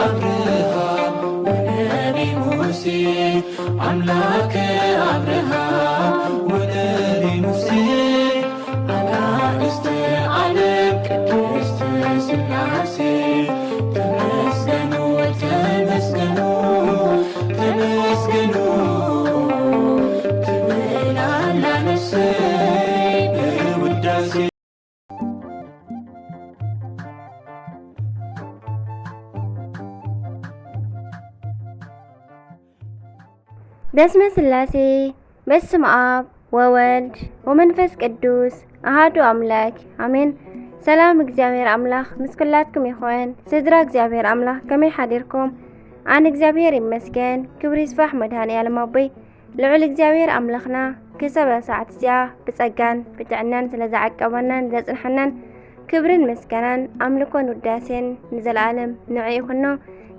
አብርሃም ወነቢ ሙሴ፣ አምላከ አብርሃም ወነቢ ሙሴ፣ አጋእዝተ ዓለም ቅድስት ሥላሴ፣ ተመስገኑ፣ ተመስገኑ፣ ተመስገኑ ትብል ኣላ ነፍሰይ በውዳሴ። በስመ ሥላሴ፣ በስመ አብ ወወልድ ወመንፈስ ቅዱስ አሃዱ አምላክ አሜን። ሰላም እግዚኣብሔር አምላክ ምስ ኩላትኩም ይኹን። ስድራ እግዚኣብሔር አምላክ ከመይ ሓዲርኩም? ኣነ እግዚኣብሔር ይመስገን፣ ክብሪ ይስፋሕ መድኃኔ ዓለም ኣቦይ። ልዑል እግዚኣብሔር ኣምላኽና ክሳብ እዛ ሰዓት እዚኣ ብጸጋን ብጥዕናን ስለ ዝዓቀበናን ዘጽንሐናን ክብርን ምስጋናን ኣምልኮን ውዳሴን ንዘለኣለም ንዑ ይኹኖ።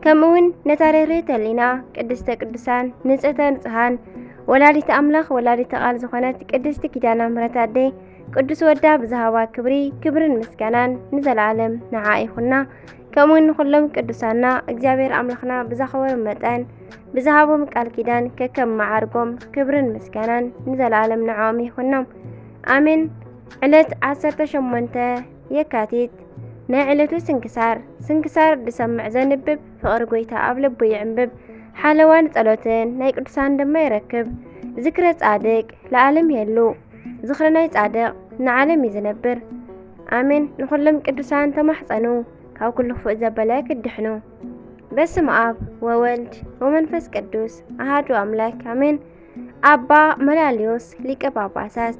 ከምኡ እውን ነታ ርህርህቲ ህሊና ቅድስተ ቅዱሳን ንጽህተ ንጽሃን ወላዲተ ኣምላኽ ወላዲተ ቃል ዝኾነት ቅድስቲ ኪዳነ ምሕረት ኣደይ ቅዱስ ወዳ ብዝሃባ ክብሪ ክብርን ምስጋናን ንዘለኣለም ንዓ ይኹና። ከምኡ ንኹሎም ቅዱሳና እግዚኣብሔር ኣምላኽና ብዛኸበሮም መጠን ብዝሃቦም ቃል ኪዳን ከከም መዓርጎም ክብርን ምስጋናን ንዘለኣለም ንዕኦም ይኹኖም። ኣሜን። ዕለት ዓሰርተ ሸሞንተ የካቲት ናይ ዕለቱ ስንክሳር። ስንክሳር ዝሰምዕ ዘንብብ ፍቕሪ ጎይታ ኣብ ልቡ ይዕንብብ። ሓለዋን ጸሎትን ናይ ቅዱሳን ድማ ይረክብ። ዝክረ ጻድቅ ለዓለም የሉ። ዝኽሪ ናይ ጻድቕ ንዓለም እዩ ዝነብር። ኣሜን። ንኹሎም ቅዱሳን ተማሕጸኑ፣ ካብ ኩሉ ክፉእ ዘበለ ክድሕኑ። በስመ ኣብ ወወልድ ወመንፈስ ቅዱስ ኣሃዱ ኣምላክ ኣሜን። ኣባ መላልዮስ ሊቀ ጳጳሳት።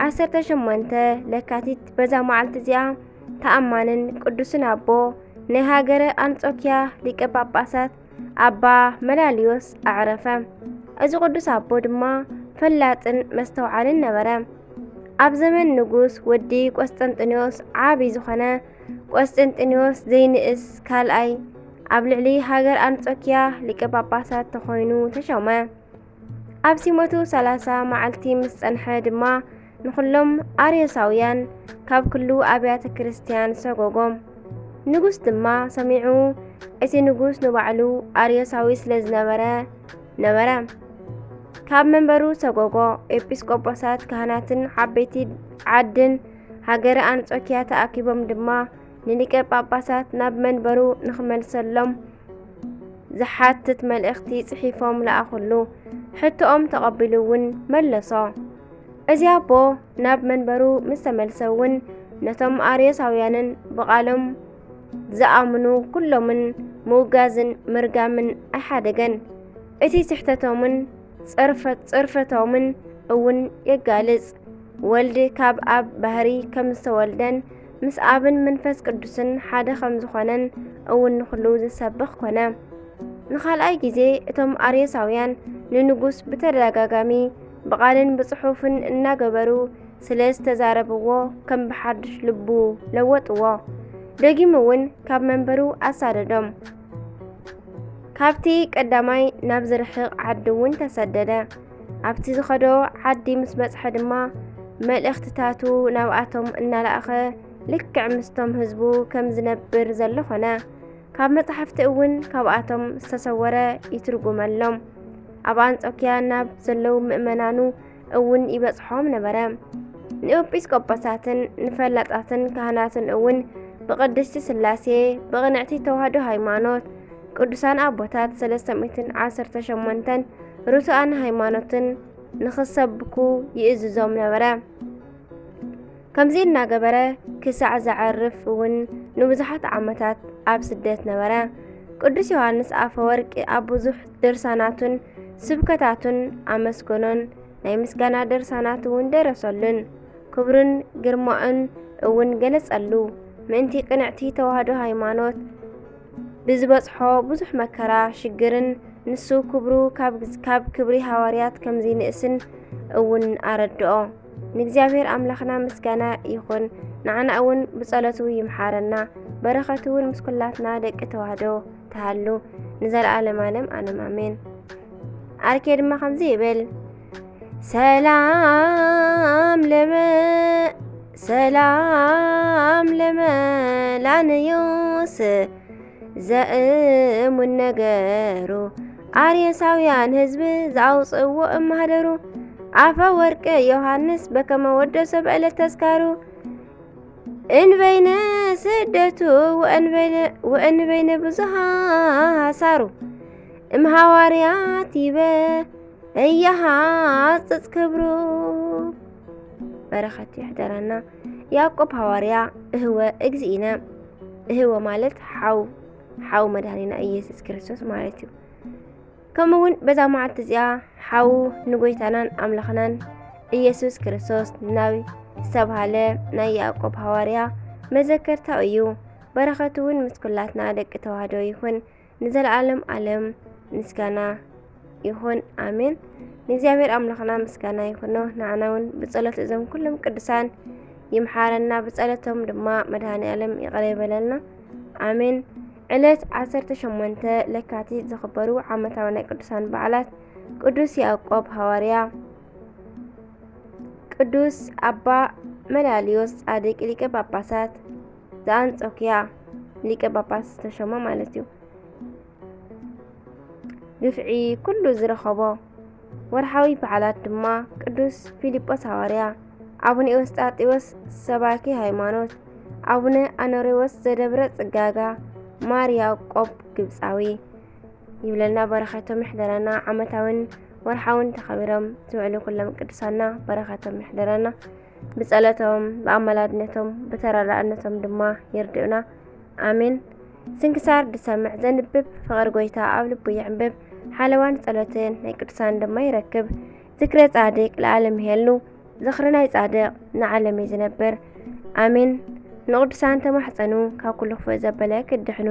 ዓሰርተ ሸሞንተ ለካቲት በዛ መዓልቲ እዚኣ ተኣማንን ቅዱስን ኣቦ ናይ ሃገረ ኣንጾኪያ ሊቀ ጳጳሳት ኣባ መላልዮስ ኣዕረፈ። እዚ ቅዱስ ኣቦ ድማ ፈላጥን መስተውዓልን ነበረ። ኣብ ዘመን ንጉስ ወዲ ቆስጠንጢኖስ ዓቢ ዝኾነ ቆስጠንጢኖስ ዘይንእስ ካልኣይ ኣብ ልዕሊ ሃገር ኣንጾኪያ ሊቀ ጳጳሳት ተኾይኑ ተሾመ። ኣብ ሲሞቱ ሰላሳ መዓልቲ ምስ ጸንሐ ድማ ንኹሎም ኣርዮሳውያን ካብ ኩሉ ኣብያተ ክርስቲያን ሰጎጎም። ንጉስ ድማ ሰሚዑ፣ እቲ ንጉስ ንባዕሉ ኣርዮሳዊ ስለ ዝነበረ ነበረ። ካብ መንበሩ ሰጎጎ። ኤጲስቆጶሳት፣ ካህናትን ዓበይቲ ዓድን ሃገረ ኣንጾኪያ ተኣኪቦም ድማ ንሊቀ ጳጳሳት ናብ መንበሩ ንኽመልሰሎም ዝሓትት መልእኽቲ ጽሒፎም ለኣኹሉ። ሕቶኦም ተቐቢሉ እውን መለሶ። እዚ ኣቦ ናብ መንበሩ ምስ ተመልሰ እውን ነቶም ኣርዮሳውያንን ብቓሎም ዝኣምኑ ኩሎምን ምውጋዝን ምርጋምን ኣይሓደገን። እቲ ስሕተቶምን ጽርፈ-፣ ጽርፈቶምን እውን የጋልጽ። ወልድ ካብ ኣብ ባህሪ ከም ዝተወልደን ምስ ኣብን መንፈስ ቅዱስን ሓደ ከም ዝኾነን እውን ንኹሉ ዝሰብኽ ኮነ። ንኻልኣይ ግዜ እቶም ኣርዮሳውያን ንንጉስ ብተደጋጋሚ ብቓልን ብጽሑፍን እናገበሩ ስለ ዝተዛረብዎ ከም ብሓድሽ ልቡ ለወጥዎ። ደጊሙ እውን ካብ መንበሩ ኣሳደዶም። ካብቲ ቀዳማይ ናብ ዝርሕቕ ዓዲ እውን ተሰደደ። ኣብቲ ዝኸዶ ዓዲ ምስ በጽሐ ድማ መልእኽትታቱ ናብኣቶም እናለኣኸ ልክዕ ምስቶም ህዝቡ ከም ዝነብር ዘሎ ኾነ። ካብ መጻሕፍቲ እውን ካብኣቶም ዝተሰወረ ይትርጉመሎም። ኣብ ኣንጾኪያ ናብ ዘለዉ ምእመናኑ እውን ይበጽሖም ነበረ። ንኤጲስቆጶሳትን ንፈላጣትን ካህናትን እውን ብቅድስቲ ሥላሴ፣ ብቕንዕቲ ተዋህዶ ሃይማኖት፣ ቅዱሳን ኣቦታት ሰለስተ ሚእትን ዓሰርተ ሸሞንተን ርቱዓን ሃይማኖትን ንኽሰብኩ ይእዝዞም ነበረ። ከምዚ እናገበረ ክሳዕ ዘዕርፍ እውን ንብዙሓት ዓመታት ኣብ ስደት ነበረ። ቅዱስ ዮሃንስ ኣፈወርቂ ኣብ ብዙሕ ድርሳናቱን ስብከታቱን ኣመስገኖን ናይ ምስጋና ድርሳናት እውን ደረሰሉን። ክብሩን ግርማኡን እውን ገለጸሉ። ምእንቲ ቅንዕቲ ተዋህዶ ሃይማኖት ብዝበጽሖ ብዙሕ መከራ ሽግርን ንሱ ክብሩ ካብ፣ ካብ ክብሪ ሃዋርያት ከም ዘይንእስን እውን ኣረድኦ። ንእግዚኣብሔር ኣምላኽና ምስጋና ይኹን፣ ንዓና እውን ብጸሎቱ ይምሓረና፣ በረኸቱ እውን ምስ ኩላትና ደቂ ተዋህዶ ትሃሉ ንዘለኣለም ኣለም ኣለም ኣሜን። ኣርኬ ድማ ከምዚ ይብል፣ ሰላም ለመ-፣ ሰላም ለመላንዮስ ዘእሙን ነገሩ ኣርዮሳውያን ህዝቢ ዝኣውፅእዎ እማህደሩ ኣፈ ወርቂ ዮሃንስ በከመ ወደሶ ብዕለት ተስካሩ እንበይነ ስደቱ ወእንበይነ ብዙሃ ሳሩ እምሃዋርያት ይበ እያሃጽጽ ክብሩ። በረኸት ይሕደረና። ያዕቆብ ሃዋርያ እህወ እግዚእነ፣ እህወ ማለት ሓው፣ ሓው መድኃኒና ኢየሱስ ክርስቶስ ማለት እዩ። ከምኡ እውን በዛ መዓልቲ እዚኣ ሓው ንጎይታናን ኣምላኽናን ኢየሱስ ክርስቶስ ናብ ዝተብሃለ ናይ ያዕቆብ ሃዋርያ መዘከርታኡ እዩ። በረኸቱ እውን ምስ ኩላትና ደቂ ተዋህዶ ይኹን ንዘለዓለም ዓለም። ምስጋና ይኹን፣ ኣሜን። ንእግዚኣብሔር ኣምላኽና ምስጋና ይኹኖ። ንዓና እውን ብጸሎት እዞም ኩሎም ቅዱሳን ይምሓረና፣ ብጸሎቶም ድማ መድኃኔ ዓለም ይቕረ ይበለልና፣ ኣሜን። ዕለት ዓሰርተ ሸሞንተ ለካቲት ዝኽበሩ ዓመታዊ ናይ ቅዱሳን በዓላት፣ ቅዱስ ያዕቆብ ሃዋርያ፣ ቅዱስ ኣባ መላልዮስ ጻድቅ ሊቀ ጳጳሳት ዘኣንጾኪያ ሊቀ ጳጳስ ዝተሾመ ማለት እዩ። ግፍዒ ኩሉ ዝረኸቦ ወርሓዊ በዓላት ድማ ቅዱስ ፊልጶስ ሃዋርያ፣ ኣቡነ ኤዎስጣቴዎስ ሰባኪ ሃይማኖት፣ ኣቡነ ኣኖሬዎስ ዘደብረ ጽጋጋ፣ ማር ያዕቆብ ግብጻዊ ይብለና። በረኸቶም ይሕደረና። ዓመታውን ወርሓውን ተኸቢሮም ዝውዕሉ ኩሎም ቅዱሳና በረኸቶም ይሕደረና። ብጸሎቶም፣ ብኣማላድነቶም፣ ብተረዳእነቶም ድማ ይርድኡና። ኣሜን። ስንክሳር ዝሰምዕ ዘንብብ ፍቕሪ ጎይታ ኣብ ልቡ ይዕንብብ። ሓለዋን ጸሎትን ናይ ቅዱሳን ድማ ይረክብ። ዝክረ ጻድቅ ለዓለም ይሄሉ። ዝኽሪ ናይ ጻድቅ ንዓለም እዩ ዝነብር። ኣሜን። ንቅዱሳን ተማሕጸኑ ካብ ኩሉ ክፉእ ዘበለ ክድሕኑ።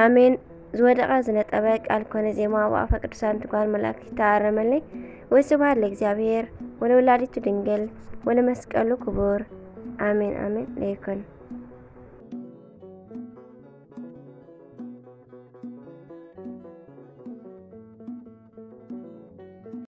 ኣሜን። ዝወደቐ ዝነጠበ ቃል ኮነ ዜማ ብኣፈ ቅዱሳን ትጓል መላእክት ይተኣረመለይ። ወስብሐት ለእግዚኣብሔር ወለወላዲቱ ድንግል ወለመስቀሉ ክቡር። ኣሜን ኣሜን ለይኩን።